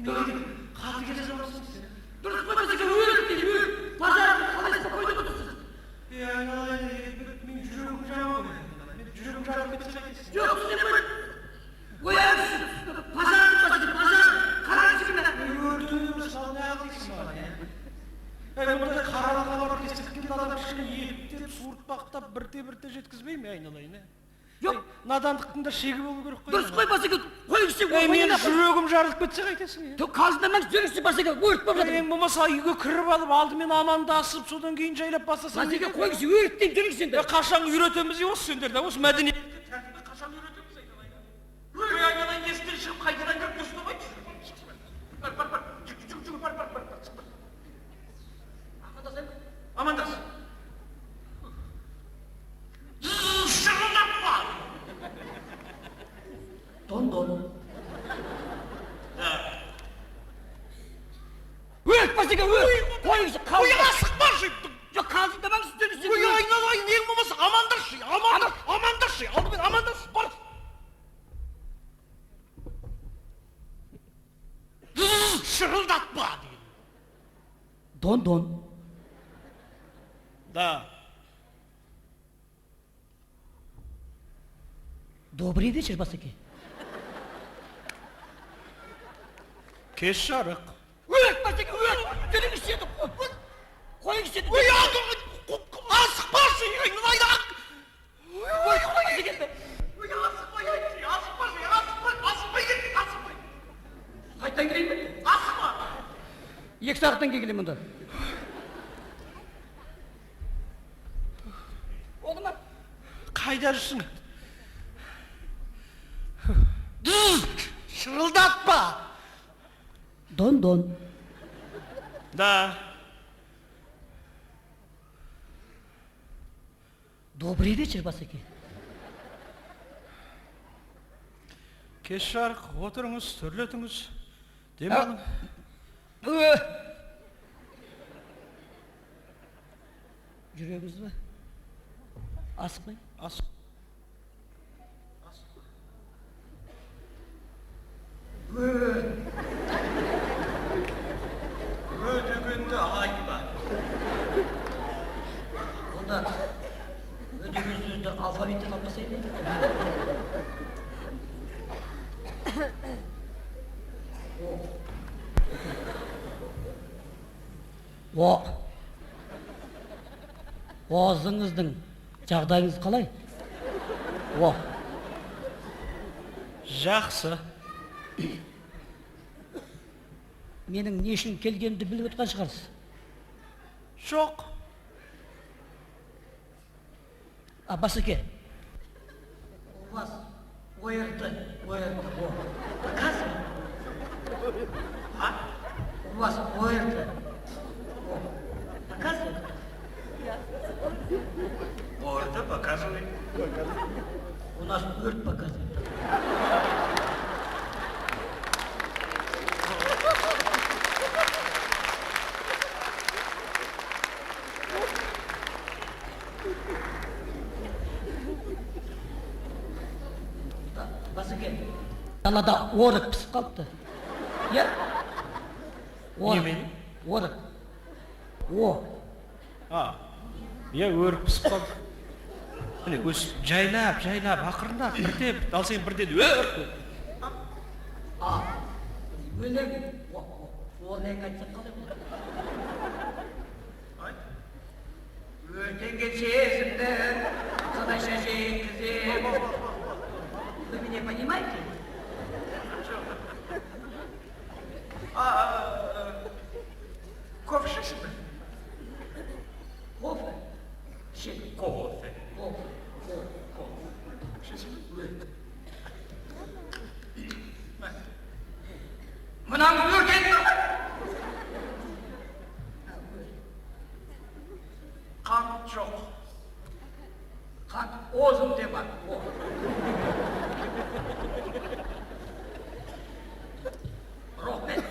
Неге қатты келе жатырсың сен? Дұрыс қой, басеке, өрт дейді, өрт. Пожарный, қалай спокойно отырсыз? Ей, айналайын, мен жүрегім жаман ғой. Мен жүрегім жарып кетсе қайтесің? Жоқ, түсінемін. Ояныңызшы, пожарный, басеке, пожарный. Қараңызшы мына. Өртеніп сал, неғылайсың маған, е? Ей, мұндай қаралы хабар естіген адам кішкене ептеп, суыртпақтап, бірте-бірте жеткізбей ме, айналайын, е? Жоқ. Ей, надандықтың да шегі болу керек қой. Дұрыс қой, басеке, қойыңызшы. Ей, менің жүрегім жарылып кетсе қайтесің, е? Қалжыңдамаңыз, жүріңізші, басеке, өрт болып жатыр. Ең болмаса үйге кіріп алып, алдымен амандасып, содан кейін жайлап бастасаң. Басеке, қойыңызшы, өрт деймін, жүріңізші енді. Е, қашан үйретеміз, е, осы сендерді, осы мәдениетті, тәртіпті қашан үйретеміз, айналайын? Ой, айналайын, есіктен шығып қайтадан кіріп дұрыстамайды. Бар, бар, бар, жүр, жүр, жүр, бар, бар, бар, бар, шық, бар. Амандасайын ба? Амандас. Шырылдатпа! Дон-дон. Өрт, басеке, өрт. Қойыңызшы, Ой, қалжыңдамаңыз. асықпашы! Жоқ, қалжыңдамаңыз, жүріңізші. Ой, айналайын, ең болмаса амандасшы, амандас, амандасшы, алдымен амандас, бар. Шырылдатпа деген. Дон-дон. Да. Добрый вечер, басеке. Кеш жарық. Өрт, басеке, өрт. Жүріңізші енді. Қойыңызшы енді. Ой, асықпашы, айналайын. Ой, басеке. Ой, асықпай айтшы, асықпашы, асықпай, асықпай кет, асықпай. Қайтадан келейін бе? Асықпа. 2 сағаттан кейін келемін онда. Болды ма? Қайда жүрсің? Шырылдатпа. Дон-дон. Да. Добрый вечер, басеке. Кеш жарық, отырыңыз, төрлетіңіз. Демалың. Жүрегіңіз бе? Асықпай. Ас. Ö дегенді айтпа. Онда ö деген сөзді алфавиттен алып тастайын ба? О. Өзіңіздің жағдайыңыз қалай? О. Жақсы. Менің не үшін келгенімді біліп отырған шығарсыз. Жоқ. А, басеке. У вас ОРТ, ОРТ, о. Показывает? А? У вас ОРТ. О. Показывает? ОРТ показывает. У нас өрт показывает. Басеке, далада орық пісіп қалыпты. Иә? Орық. Немене? Орық. О. А, иә, өрік пісіп қалды. Міне, өсіп, жайлап, жайлап, ақырындап, бірте, ал сен бірден өрт. А. Өлең. Өлең айтсақ қалай болады? Өртенген сезімді қалайша жеткізем? Вы меня понимаете? А, кофе ішесің бе? Кофе? Ішемін. Кофе. Кофе. Кофе. Ішесің бе? Мынаны өртеніп тұр ғой. Қант жоқ. Қант өзімде бар. О. Рахмет.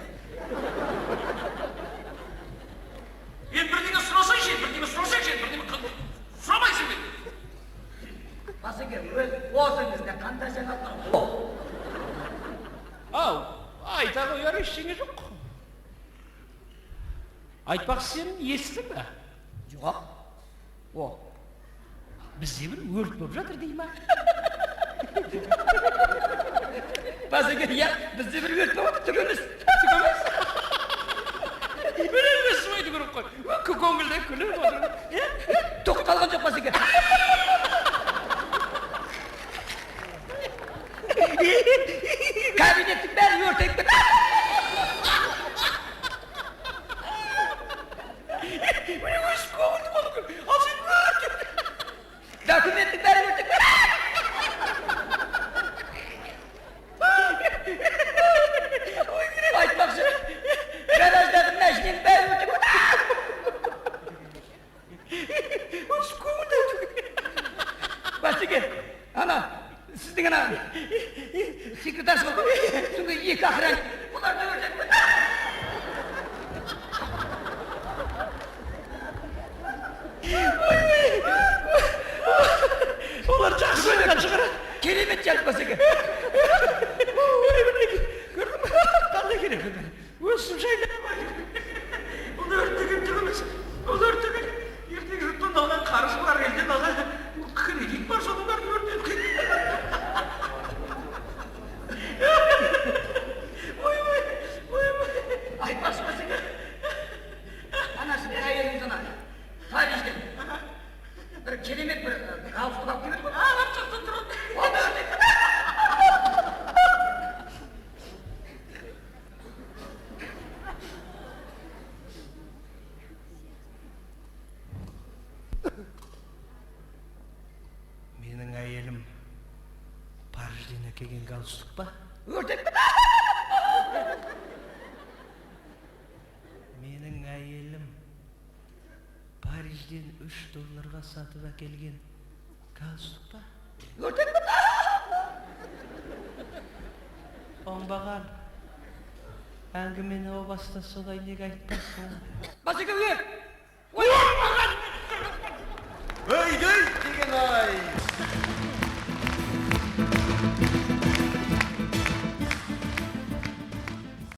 Енді бірдеңе сұрасайшы, енді бірдеңе сұрасайшы, енді бірдеңе сұрамайсың бе? Басеке, өз өзіңізде қандай жаңалықтар? О. Ау, ай, Айта қояр ештеңе жоқ. Айтпақ, сен естідің бе? Жоқ. О. Бізде бір өрт болып жатыр дей ма? Басеке, иә, бізде бір өрт болып жатыр, түк емес. Түк емес. Бір емес керек қой. Көңілді күліп отыр. Иә? Тоқталған жоқ, басеке. Кабинеттің бәрі өртеніп кетті. Міне, өсіп көңілді болу керек. Ал сен өрт. Документтің бәрі өртеніп кетті. Айтпақшы, гараждағы машинаның бәрі өртеніп кетті. Өсіп көңілді. Басеке, ана сіздің ана секретарь ғой, сонда екі охранник, олар да өртеніп кетті. Олар жақсы ойнаған шығар. Керемет жалпы, басеке. Ой, мінекей, көрдің бе? Қандай керемет. Өсіп жайлап. Бұл өрт деген түк емес. Бұл өрт деген ертең жұрттан алған қарыз бар, елден алған кредит бар, соның бәрін өртеп. Ой, ой, ой, ой. Айтпақшы, басеке, ана сіздің әйеліңіз ана Парижден бір керемет бір галстук алып келеді ғой. Ана жақта тұрады. Ол да өртеніп кетті. Менің әйелім Парижден әкелген галстук па? Өртеніп кетті. Менің әйелім Парижден 3 долларға сатып әкелген галстук па? Өртеніп кетті. Оңбаған, әңгімені о баста солай неге айтпайсың? Басеке, өрт. Оңбаған! Өй, өй деген ай.